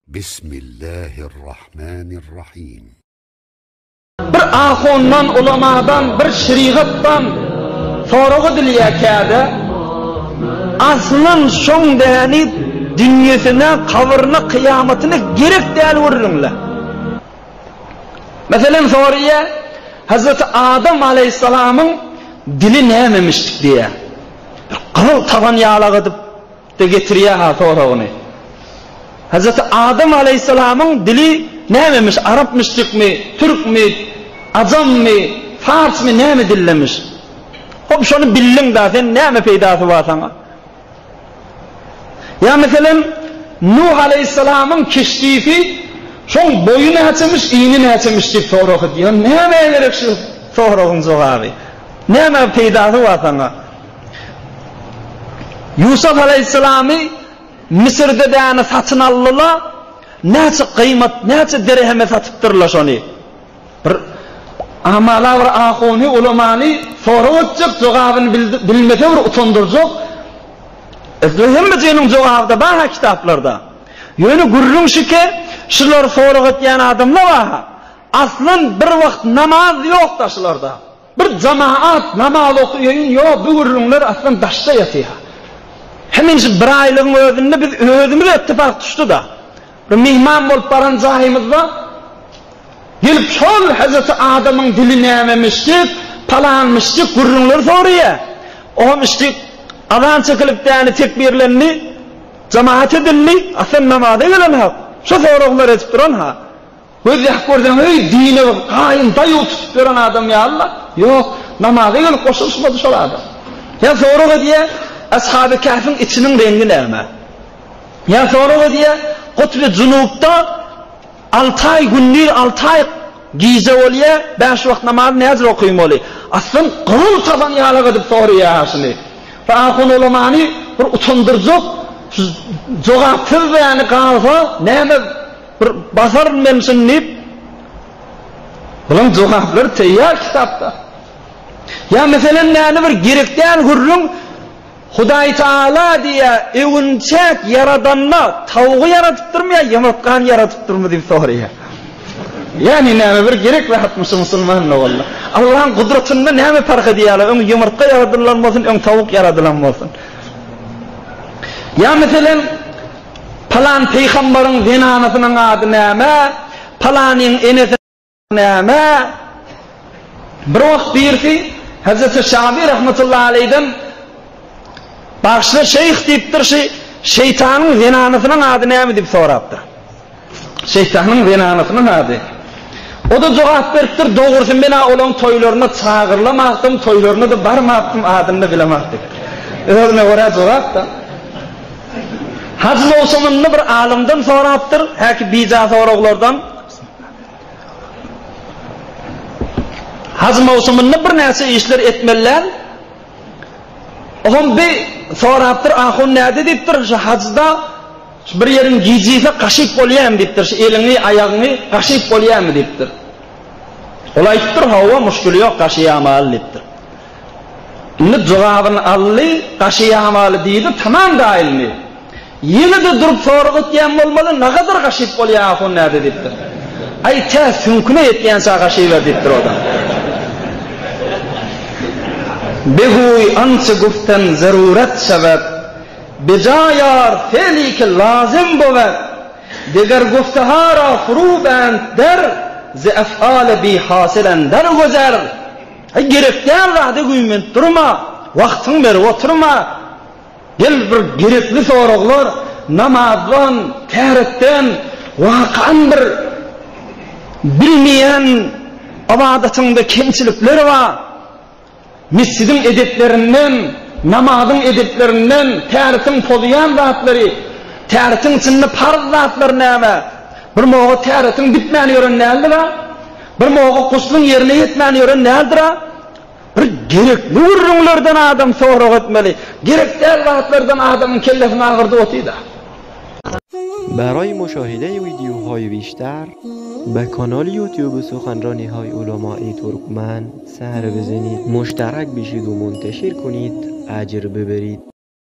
Bismillahirrahmanirrahim. Bir ahundan, ulamadan, bir şerigatdan sorag edilýär käde, Aslyn şoň däni dünýesine, kabryna, kyýamatyna gerek däl gürrüňler. Meselem soraýar, Hazreti Adam aleýhissalamyň dili nämemişdik diýýär. Bir gyzyl taban ýalak edip De getirýär-ha soragyny. Hezreti Adam aleýhissalamyň dili nämemiş, arapmyşjykmy, türkmi, ajammy, farsmy näme dillemiş? Hop şony bildiň-da sen näme peýdasy bar saňa? Ýa meselem Nuh aleýhissalamyň keşdisi şoň boýy näçemiş, ini näçemiş diýip sorag edýär. Nämä gerek şu soragyň jogaby? Näme peýdasy bar saňa? Ýusuf alaýhyssalamy Müsürde däni satyn aldylar, näçe gyýmat, näçe dirheme satypdyrlar şony. Bir amala bir ahuny, ulamany sorag etjek, jogabyny bilmese bir utandyrjak. Hemmejiginiň jogaby-da bar-ha kitaplarda. Ýöne gürrüň şike, şulary sorag etýän adamlar bar-ha. Aslyn bir wagt namaz ýok-da şularda. Bir jamaat namaz okaýaýyn ýok bu gürrüňler aslan daşda ýatýar. Hemen şu bir aýlygyň özünde biz özümiz ettifak düşdi-da. Bir myhman bolup baran jaýymyzda gelip şol hezreti adamyň dili nämemişdik, palanmyşdyk gürrüňleri soraýar. Ohamyşdyk azan çekilip däni tekbirlendi, jamaat edildi, aslan namaza gelen hak. Şu soraglary edip duran ha. Göz ýakyp görseň, öý, dine bir gaýym daýaw tutup ýören adam ýaly-la. Ýok, namaza gelip goşulyşmady şol adam. Ýa sorag edýär, Ashaby Kähfiň içiniň reňgi näme? Ýa sorag edýär, Kutby Junubda alty aý gündiz, alty aý gije bolýar, bäş wagt namazy nädip okymaly? Aslyn gyzyl taban ýalak edip soraýar-ha şuny. Bu ahun ulamany bir utandyrjak, şu jogapsyz ýany galsa, näme Bir basaryn men şuny diýip, bulaň jogaplary teýýar kitapda. Ýa meselem näme bir gerek däl gürrüň Hudaý Taala diýýär, öwünçäk ýaradanda tawugy ýaradypdyrmy ýa ýumurtgany ýaradypdyrmy diýip soraýar. Ýagny näme bir gerek zatmyş musulman walla. Allahyň gudratynda näme parh edýärler, öň ýumurtga ýaradylan bolsun, öň tawuk ýaradylan bolsun. Ýa meselem Pylan pygambaryň zenanasynyň ady näme? Pylanyň enesiniň ady näme? Bir wagt birisi Hezreti Şabi rahmetullahi aleýhden Bagyşla şeýh diýipdir, şu şeýtanyň zenanasynyň ady näme diýip sorapdyr. Şeýtanyň zenanasynyň ady. O-da jogap beripdir, Dogrusy men-ä olaň toýlaryna çagyrylamakdym, toýlaryna-da barmapdym, adyny-da bilemok diýipdir. Özüne görä jogap-da. Haj möwsüminde bir alymdan sorapdyr, häki bija soraglardan. Haj möwsüminde birnäçe işler etmeli däl. Oňam bir sorapdyr, ahun näde diýipdir, şu hajda şu bir ýeriň gijise gaşyp bolýarmy diýipdir, şu eliňi, aýagyňy gaşyp bolýarmy diýipdir. Ol aýdypdyr, hawa, muşkili ýok, gaşyýamaly diýipdir. Indi jogabyny aldy, gaşyýamaly diýdi, tamam da indi. Ýene-de durup sorag etýän bolmaly, nagadar gaşyp bolýar ahun näde diýipdir. Aý, tä süňküne ýetýänçä gaşyber diýipdir o-da. Beguý ançe guften zeruret şewed, Bejaýar feli ki lazim bowed, Deger gufteha ra furu bend der, Ze ef'ale bihasyl ender güzer. Aý, gerek däl zada güýmenip durma, wagtyňy berip oturma. Gel bir gerekli soraglar namazdan, täretden, wakan bir bilmeýän ybadatyňda kemçilikler bar. Mesjidiň edeplerinden, namazyň edeplerinden, täretiň pozýan zatlary, täretiň içinde parz zatlar näme? Bir moga täretiň bitmän ýören däldir-a? Bir moga guslyň ýerine ýetmän ýören däldir-a? Bir gerekli gürrüňlerden adam sorag etmeli. Gerek däl zatlardan adamyň kellesini agyrdyp otyr-da. برای مشاهده ویدیوهای بیشتر به کانال یوتیوب سخنرانی های علمای ترکمن سر بزنید مشترک بشید و منتشر کنید اجر ببرید.